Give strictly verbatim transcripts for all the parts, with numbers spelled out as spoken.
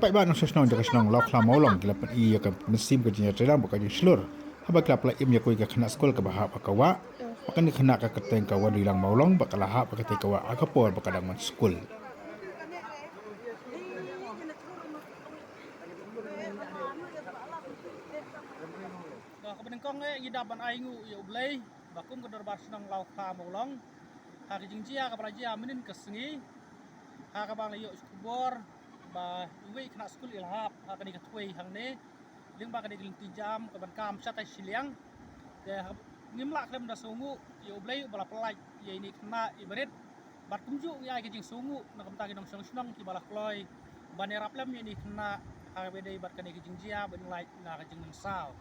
Paidbah nongshong shnong jong ka shnong Lawkhla Mawlong ki la pyni ïa ka mynsiem ka jingïatreilang bad ka jingshlur haba ki la pynlait im ïa kawei ka khynnah skul kaba hap ha ka wah. Bad kane ka khynnah ka kyrteng ka Wanrilang Mawlong bad ka la hap ha katei ka wah ha ka por ba ka dang wan skul. Kaba nyngkong eh ngi dap ban ai nguh ïa U Blei ba kum ka dorbar shnong Lawkhla Mawlong, ha ka jingjia kaba la jia mynnin ka sngi, ha kaba la ïoh khubor ba iwei i khynnah skul i la hap ha kane ka thwei hangne lyngba kane ka lynti jam kaban kam shatai shiliang. Te ngim lah khlem da sngewnguh ïa U Blei uba la pynlait ïa ine i khynnah iba rit. Bad kumjuh ngi ai ka jingsngewnguh na ka bynta ki nongshong shnong kiba la kloi ban ïarap lem ïa ine i khynnah ha kaba ïadei bad kane ka jingjia ban lait na ka jingmynsaw.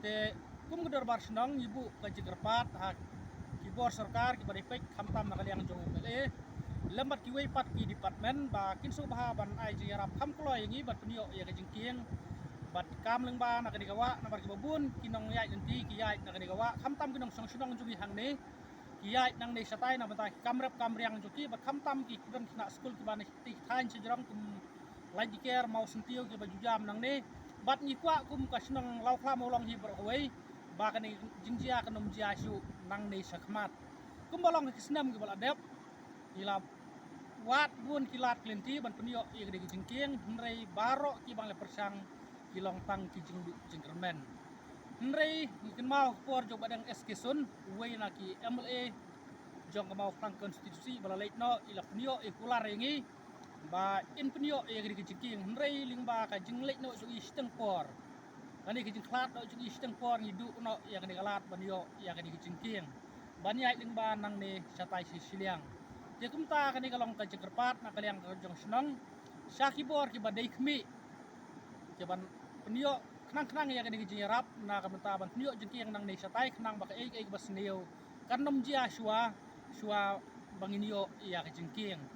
Te kum ka dorbar shnong ngi buh ka jingkyrpad ha ki bor sorkar kiba dei peit, khamtam na ka liang jong U M L A lem bad kiwei pat ki department ba kin sngewbha ban ai jingïarap kham kloi ïa ngi ban pynïoh ïa ka jingkieng bad kam lyngba na kane ka wah, namar kiba bun ki nongïaid lynti ki ïaid na kane ka wah, khamtam ki nongshong shnong jong ngi hangne ki ïaid nangne shatai na ka bynta ki kam rep kam riang jong ki, bad khamtam ki don ki khynnah skul kiba na ki thaiñ shajrong kum Laitkyrkieh, Mawsyntiew kiba ju jam nangne. Bad ngi kwah kum ka shnong Lawkhla Mawlong hi baroh kawei ba kane ka jingjia kan ym jia shuh nangne shakhmat. Kumba long ha ki snem kiba la dep, ngi la wad bun ki lad ki lynti ban pynïoh ïa kane ka jingkieng, hynrei baroh kiba ngi la pyrshang ki long tang ki jingduh jingkyrmen. Hynrei ngi kynmaw ha ka por jong Bah Deng S K Sun, uwei na ki M L A jong ka Mawphlang constituency ba la leit noh, i la pynïoh i kular ïa ngi ba in pynïoh ïa kane ka jingkieng, hynrei lyngba ka jingleit noh jong i shiteng por, kane ka jingkhlad noh jong i shiteng por, ngi duh noh ïa kane ka lad ban ïoh ïa kane ka jingkieng ban ïaid lyngba nangne shatai shi shiliang. Te kumta kane ka long ka jingkyrpad na ka liang ka jong shnong sha ki bor kiba dei khmih, kiban pynïoh khnang khnang ïa kane ka jingïarap na ka bynta ban pynïoh jingkieng nangne shatai, khnang ba kaei kaei kaba sniew kan ym jia shuwa shuwa ba ngin ïoh ïa ka jingkieng.